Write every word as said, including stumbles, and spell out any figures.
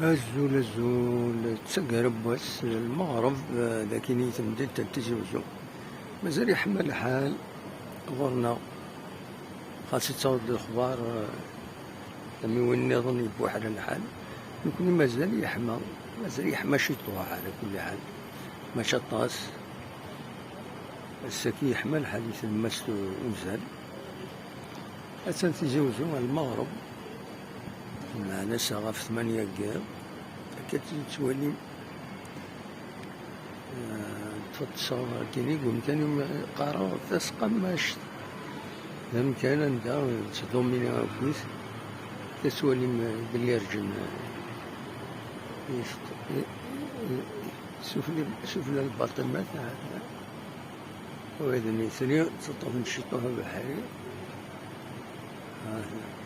Azul, azul, d taggara n wass, lmeɣreb, eh, dagi i temdint n Tizi Uzzu. Mazal yeḥma lḥal ɣur-neɣ, xas yettaweḍ-d lexbar, eh, amiwen nniḍen yebbuḥra lḥal. Nekni mazal yeḥma, mazal yeḥma ciṭuḥ ɛla kulli ḥal. Mačči aṭas. Ass-agi yeḥma lḥal i tlemmast uzal. Attan Tizi Uzzu ɣer lmeɣreb, meɛna ass-a ɣef tmanya n yiḍ, akka tettwalim, eh, ṭṭfeɣ-d ssɣer akken i umkan umi qqareɣ Tasqammact. D amkan anda yettḍumini akkit, tettwalim, eh, belli rǧin, eh, i-, i-, i-, sufella, sufella lbaṭimat, eh, Wa d nitni, ṭṭuṭṭufen ciṭuḥ abeḥri. Ah,